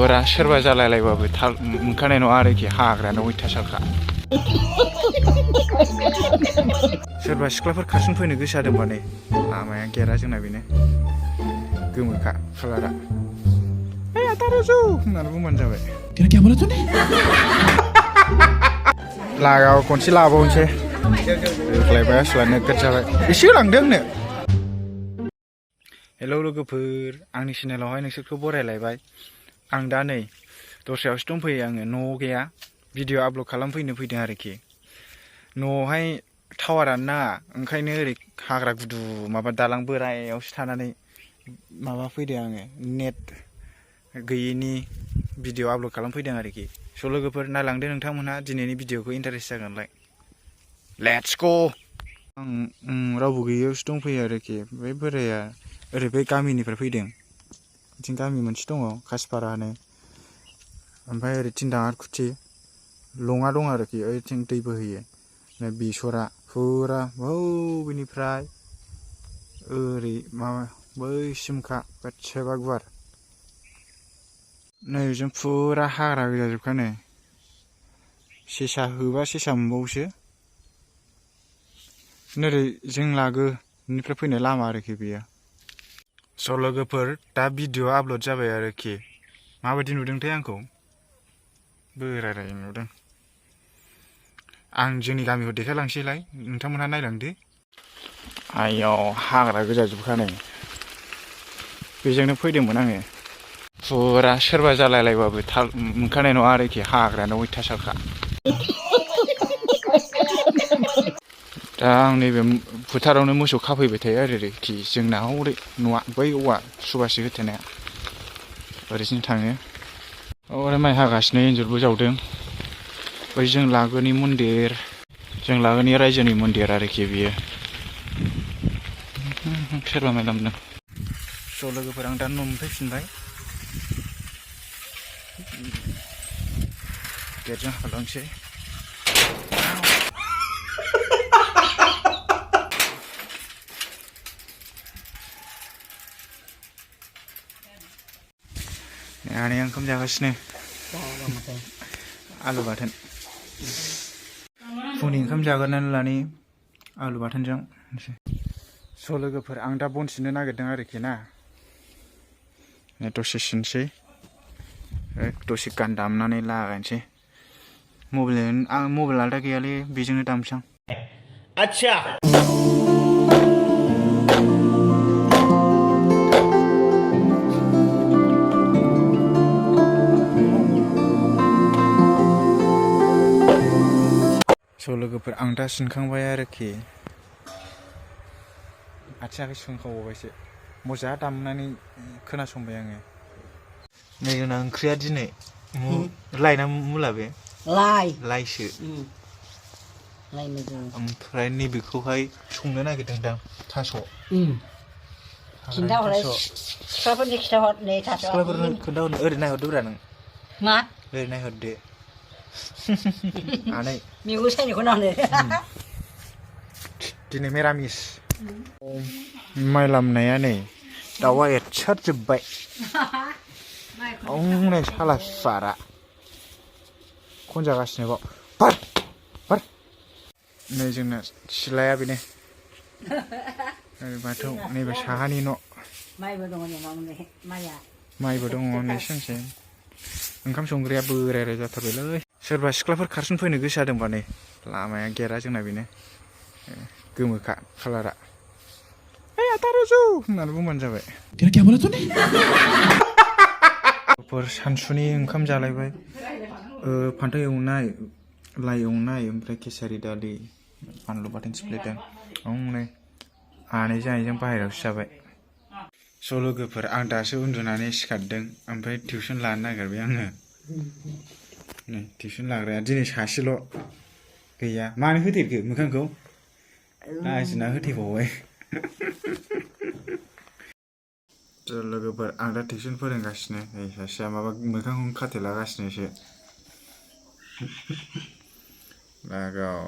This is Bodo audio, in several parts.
फुरा सोरबा जालायलायबाबो थाल मोनखानाय नङा आरोखि हाग्रायानो अयथासारखा सोरबा सिख्लाफोर खारसन फैनो गोसो जादोंबा नै लामाया गेरा जोंना बेनो गोमोखा कालारा होननानै बुंबानो जाबाय लागाव खनसे लाबावनोसै होख्लायबाय आसुआ नोगोद जाबाय एसे होलांदो आंनो हेलौ लोगोफोर आंनि चेनेलावहाय नोंसोरखौ बरायलायबाय आं दा नै दस्रायावसो दंफैयो आङो न'आव गैया भिडिअ आपल'ड खालामफैनो फैदों आरोखि न'आवहाय टावारानो नाङा ओंखायनो ओरै हाग्रा गुदु माबा दालां बोरायावसो थानानै माबा फैदों आङो नेट गैयिनि भिडिअ आपल'ड खालामफैदों आरोखि स' लोगोफोर नायलांदो नोंथांमोनहा दिनैनि भिडिअखौ इन्टारेस्ट जागोनलाय लेट्स ग आं रावबो गैयियावसो दंफैयो आरोखि बे बोराया ओरै बे गामिनिफ्राय फैदों बिथिं गामि मोनसे दङ कासिपारा होनो ओमफ्राय ओरै थिनदाङारकुथि लङा दं आरोखि ओइथिं दै बोहैयो बेसरा फुरा बबेनिफ्राय ओरै माबा बैसिमखा गासैबो गुवार नै जों फुरा हाग्रा गोजाजोबखानो सेसा होबा सेसा मोनबावोसो नोरै जों लागोनिफ्राय फैनाय लामा आरोखि बेयो स' लोगोफोर दा भिडिअ आपल'ड जाबाय आरोखि माबायदि नुदोंथाय आंखौ बोराय नुदों आं जोंनि गामिखौ देखायलांसैलाय नोंथांमोनहा नायलांदो आयाव हाग्रा गोजाजोबखानाय बेजोंनो फैदोंमोन आङो फुरा सोरबा जालायलायबाबो थाल मोनखानाय नङा आरोखि हाग्रायानो अयथासारखा दा आं नैबे फोथारावनो मोसौ खाफैबाय थायो आरोखि जोंना हरै न'आ बै औवा सुबासि होथेनाया ओरैसिम थाङो ओरै माइ हागासिनो एन्जरबो जावदों बै जों लागोनि मन्दिर जों लागोनि रायजोनि मन्दिर आरोखि बियो सोरबा मेलामदों स' लोगोफोर आं दा न' मोनफैफिनबाय गेटजों हाबलांसै आनैया ओंखाम जागासिनो आलु बाथोन फुंनि ओंखाम जाग्रोनानै लानि आलु बाथोनजों स' लोगोफोर आं दा बन सिननो नागिरदों आरोखि ना दसे सिनसै दसे गान दामनानै लागायनोसै आं मबाइल आलदा गैयालै बेजोंनो दामसां आच्छा स' लोगोफोर आं दा सिनखांबाय आरोखि आथिं आखाइ सुखांबावबायसो मोजा दामनानै खोनासंबाय आङो नै जोंना ओंख्रिया दिनै लाइ ना मुला बे लाइसो ओमफ्राय नैबेखौहाय संनो नागिरदों दां थास' सिख्लाफोरनो खिथाहर नै सिख्लाफोरनो खोन्थाहरनो ओरै नायहरदोब्रा नों मा ओरै नायहरदो आनै मैगं सायनायखौ नायनो दिनै मिरामिस माइ लामनाया नै दाउआ एरसारजोब्बाय नै साला फिसारा खनजागासिनो बाव बार बार नै जोंना सिलाया बेनो बाथौ नैबे साहानि न' माइबो दङ माइया माइबो दङ नै सानसे ओंखाम संग्राया बोराय जाथारबायलै सोरबा सिख्लाफोर खारसन फैनो गोसो जादोंबा नै लामाया गेरा जोंना बेनो गोमोखा कालारा होननानै बुंबानो जाबाय सानसुनि ओंखाम जालायबाय फान्थाव एवनाय लाइ एवनाय ओमफ्राय केसारि दालि बानलु बाथोन सिफ्लेदों नै आनैजों आइजों बाहेरायावसो जाबाय स' लोगोफोर आं दासो उन्दुनानै सिखारदों ओमफ्राय टिउसन लानो नागिरबाय आङो नै टिउसन लाग्राया दिनै सासेल' गैया मानो होदेरखो मोखांखौ आजिना होथेबावबाय लोगोफोर आं दा टिउसन फोरोंगासिनो नै सासेया माबा मोखांखौनो खाथेलागासिनोसो लागाव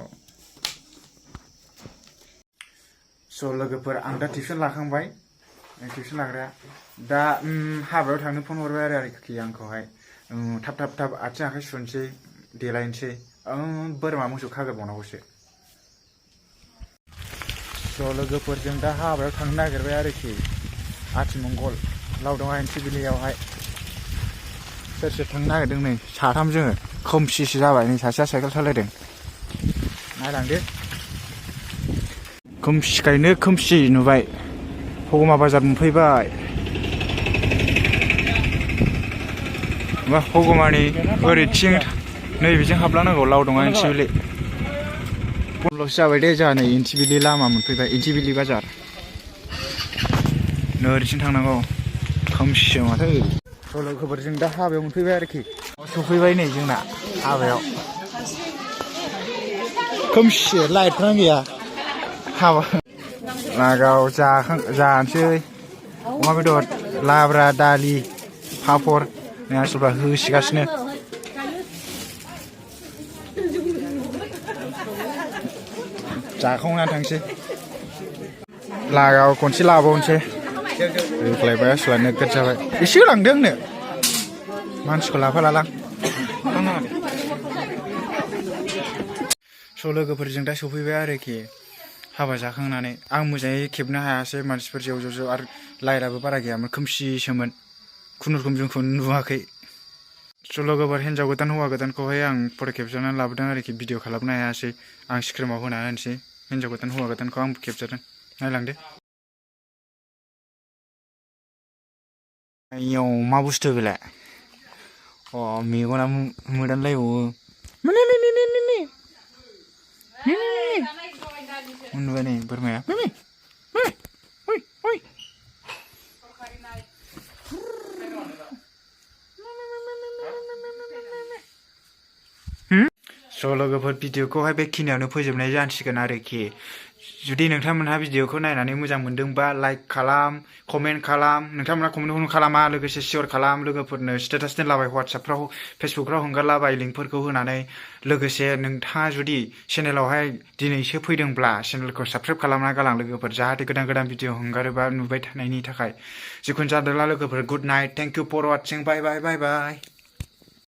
स' लोगोफोर आं दा टिउसन लाखांबाय टिउसन लाग्राया दा हाबायाव थांनो फन हरबाय आरोखि आंखौहाय थाब थाब थाब आथिं आखाइ सुनोसै देलायनोसै बोरमा मोसौ खाग्रोबावनांगौसो ज' लोगोफोरजों दा हाबायाव थांनो नागिरबाय आरोखि आथिमंगल लावदं आइनसिबिलियावहाय सोर सोर थांनो नागिरदों नै साथाम जोङो खोमसिसो जाबाय नै सासेया साइकेल सालायदों नायलांदो खोमसिखायनो खोमसि नुबाय हगमा बाजार मोनफैबाय मा हगमानि ओरैथिं नैबेजों हाबलांनांगौ लावदं आइनसिबिलि बनल'सो जाबाय दे जोंहा नै इन्टिबिलि लामा मोनफैबाय इन्टिबिलि बाजार नोरैथिं थांनांगौ खोमसिसो माथो ज' लोगोफोरजों दा हाबायाव मोनफैबाय आरोखि सफैबाय नै जोंना हाबायाव खोमसि लाइटफ्रानो गैया हाबा लागाव जानोसै अमा बेदर लाब्रा दालि पापर नै आसलफ्रा होसिगासिनो जाखांनानै थांसै लागाव खनसे लाबावनोसै होख्लायबाय आसला नोगोद जाबाय एसे होलांदो आंनो मानसिखौ लाफालालां स' लोगोफोरजों दा सफैबाय आरोखि हाबा जाखांनानै आं मोजाङै खेबनो हायासै मानसिफोर ज' ज' आरो लाइटआबो बारा गैयामोन खोमसिसोमोन खुनुरुखुम जोंखौ नुवाखै स' लोगोफोर हिन्जाव गोदान हौवा गोदानखौहाय आं फट' खेबजानानै लाबोदों आरोखि भिडिअ खालामनो हायासै आं स्क्रिनाव होना होनोसै हिन्जाव गोदान हौवा गोदानखौ आंबो खेबजादों नायलांदो आयौ मा बुस्थु बेलाय मेगना मोदानलायबावो उन्दुबाय नै बोरमाया स' लोगोफोर भिडिअखौहाय बेखिनियावनो फोजोबनाय जानसिगोन आरोखि जुदि नोंथांमोनहा भिडिअखौ नायनानै मोजां मोनदोंबा लाइक खालाम कमेन्ट खालाम नोंथांमोनहा कमेन्टखौनो खालामा लोगोसे शेयार खालाम लोगोफोरनो स्टेटास दोनलाबाय वाट्सएपफ्राव फेसबुकफ्राव हगारलाबाय लिंकफोरखौ होनानै लोगोसे नोंथाङा जुदि चेनेलावहाय दिनैसो फैदोंब्ला चेनेलखौ साबस्क्राइब खालामना गालां लोगोफोर जाहाथे गोदान गोदान भिडिअ हगारोबा नुबाय थानायनि थाखाय जिखुनु जादोंला लोगोफोर good night thank you for watching bye bye bye bye